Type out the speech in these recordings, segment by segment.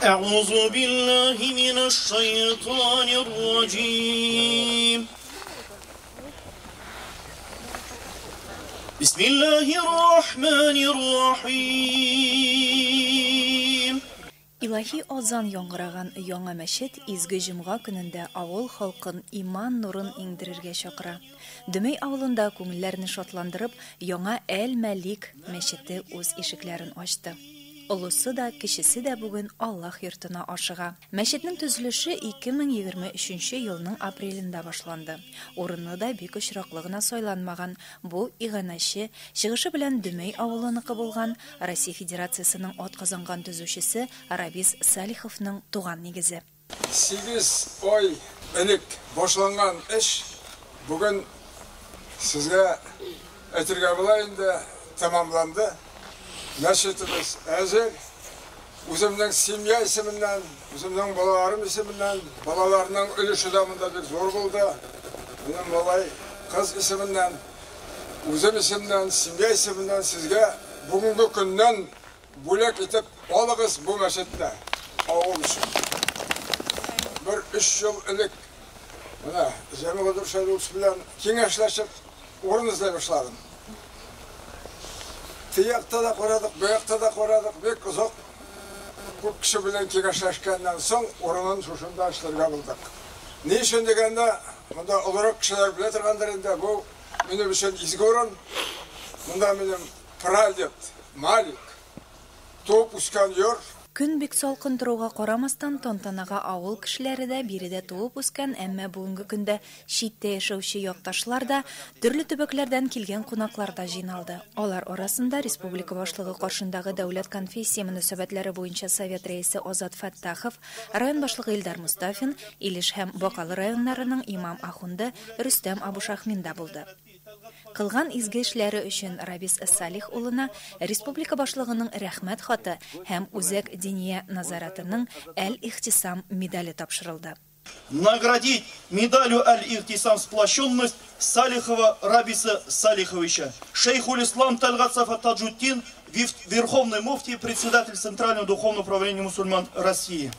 Әгъузу биллаһи минәш шайтанир раҗим. Бисмиллаһир рахманир рахим. Илаһи азан яңгыраган яңа мәчет изге җомга көнендә авыл халкын иман нурын иңдерергә чакыра. Дөмәй авылында күңелләрне шатландырып, яңа Әл-Мәлик мәчете үз ишекләрен ачты. Олысы да, кечесе дә бүген Аллаһ йортына ашыга. Мәчетнең төзелеше 2023 нче елның апрелендә башланды. Урыны да бик очраклы гына сайланмаган, бу, иганәче, чыгышы белән Дөмәй авылыныкы булган, Россия Федерациясенең атказанган төзүчесе Рабис Салиховның туган нигезе. 8 ай элек башланган эш бүген сезгә әйтергә була инде, тәмамланды. Мәчетебез әзер. Үземнең семья исеменнән, үземнең балаларым исеменнән, балаларның өлеше дә монда бик зур булды. Минем малай, кыз исеменнән, үзем исемнән, семья исеменнән сезгә бүгенге көннән Бүләк итеп алыгыз бу мәчетне авыл өчен. Бер өч ел элек менә Җәмил Гаделшәевич белән киңәшләшеп урын эзләй башладым. Тиякта да карадык, бу якта да карадык, бик озак күп кеше белән киңәшләшкәннән соң урынын шушында эшләргә булдык. Ни өчен дигәндә, монда олырак кешеләр белә торгандыр инде, бу минем өчен изге урын. Монда минем Прадед Малик туып үскән йорт. Көн бик салкын торуга карамастан, тантанага авыл кешеләре дә, биредә туып үскән, әмма бүгенге көндә читтә яшәүче якташлар да, төрле төбәкләрдән килгән кунаклар да җыйналды. Алар арасында республика Башлыгы каршындагы Дәүләт-конфессия мөнәсәбәтләре буенча совет рәисе Азат Фәттахов, район башлыгы Илдар Мостафин, Илеш һәм Бакалы районнарының имам-ахунды Рөстәм Абушахмин да булды. Кылган изге эшләре өчен Рабис Салих улына республика Башлыгының Рәхмәт хаты һәм Үзәк Диния назаратының Әл-Ихтисам медале тапшырылды. Наградить медалью Әл-Ихтисам сплощенность Салихова Рабиса Салиховича. Шейхуль-Ислам Тальгат Сафа Таджутдин, Верховный муфтий, председатель Центрального духовного управления мусульман России.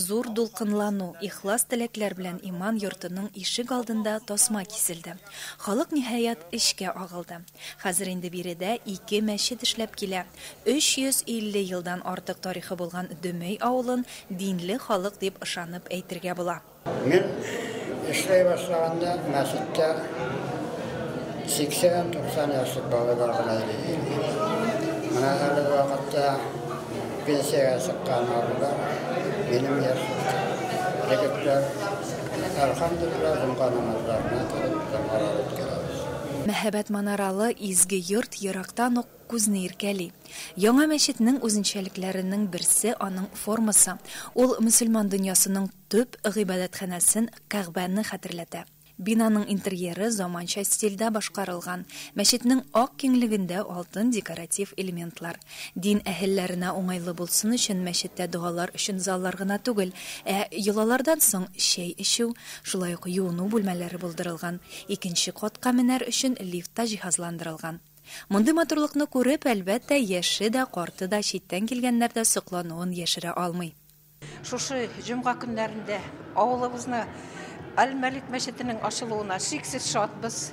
Зур дулкынлану, ихлас теләкләр белән иман йортының ишек алдында тасма киселде. Халык, ниһаять, эчкә агылды. Хәзер инде биредә ике мәчет эшләп килә. 350 елдан артык тарихы булган Дөмәй авылын динле халык дип ышанып әйтергә була. Мин эшләй башлаганда мәчеттә 80-90 яшьлек бабайлар гына йөри иде. Менә әлеге вакытта пенсиягә чыккан абыйлар, минем яшьлек егетләр, әлхәмдүлилләһ, җомга намазларына кереп, җомгалар үткәрәбез. Мәһабәт манаралы изге йорт ерактан ук күзне иркәли. Яңа мәчетнең үзенчәлекләренең берсе, аның формасы. Ул мөселман дөньясының төп гыйбадәтханәсен, Кәгъбәне хәтерләтә. Бинаның интерьеры заманча стильдә башкарылган. Мәчетнең ак киңлегендә алтын декоратив элементлар. Дин әһелләренә уңайлы булсын өчен мәчеттә догалар өчен заллар гына түгел, ә йолалардан соң чәй эчү, шулай ук юыну бүлмәләре булдырылган. Икенче катка менәр өчен лифт та җиһазландырылган. Мондый матурлыкны күреп, әлбәттә, яше дә, карты да, читтән килгәннәр дә соклануын яшерә алмый. Шушы җомга көннәрендә авылыбызны Әл-Мәлик мәчетенең ачылуына чиксез шатбыз.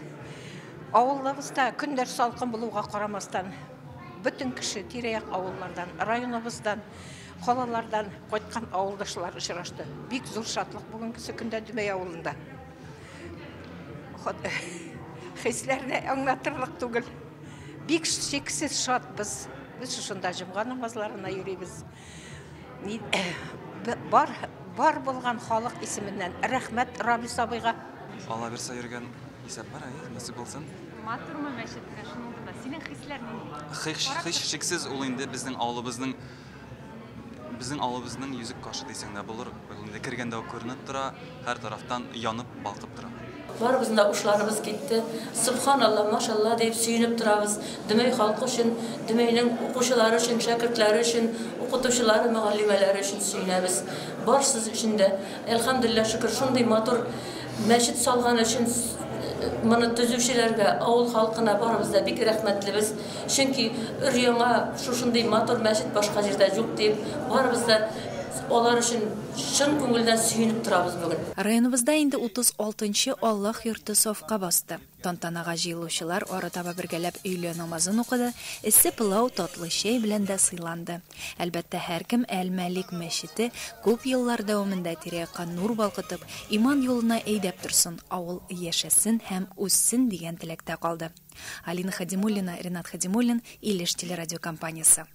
Авылыбызда көннәр салкын булуга карамастан, бөтен кеше тирә-як авыллардан, районыбыздан, калалардан кайткан авылдашлар очрашты. Бик зур шатлык бүгенгесе көндә Дөмәй авылында. Хисләрне аңлатырлык түгел. Бик чиксез шатбыз. Без шушында җомга намазларына йөрибез. Бар, бар булган халык исеменнән рәхмәт Рабис абыйга. Алла бирсә йөргән исәп бар, әйе, насыйп булсын. Матурмы мәчет менә шуның турында? Синең хисләр нинди? Хис, хис шиксез ул инде безнең авылыбызның безнең авылыбызның йөзек кашы дисәң дә булыр. Ул инде кергәндә үк күренеп тора, һәр тарафтан янып, балкып тора. Барыбызның да ушларыбыз китте. Сөбханалла, машалла диеп сөенеп торабыз. Дөмәй халкы өчен, Дөмәйнең укучылары өчен, шәкертләре өчен, укытучылары, мөгаллимәләре өчен сөенәбез. Барсыз өчен дә, әлхәмдүлилләһ, шөкер, шундый матур мәчет салган өчен Моны төзүчеләргә, авыл халкына барыбыз да бик рәхмәтлебез. Чөнки өр-яңа шушындый матур мәчет башка җирдә юк диеп, барыбыз да алар өчен чын күңелдән сөенеп торабыз бүген. Районыбызда инде 36 нчы Аллаһ йорты сафка басты. Тантанага җыелучылар арытаба бергәләп өйлә намазын укыды, эссе пылау, татлы чәй белән дә сыйланды. Әлбәттә, һәркем Әл-Мәлик мәчете күп еллар дәвамында тирә-якка нур балкытып, иман юлына әйдәп торсын, авыл яшәсен һәм үссен дигән теләктә калды. Алина Хадимуллина, Ренат Хадимуллин, Илеш телерадиокомпаниясе.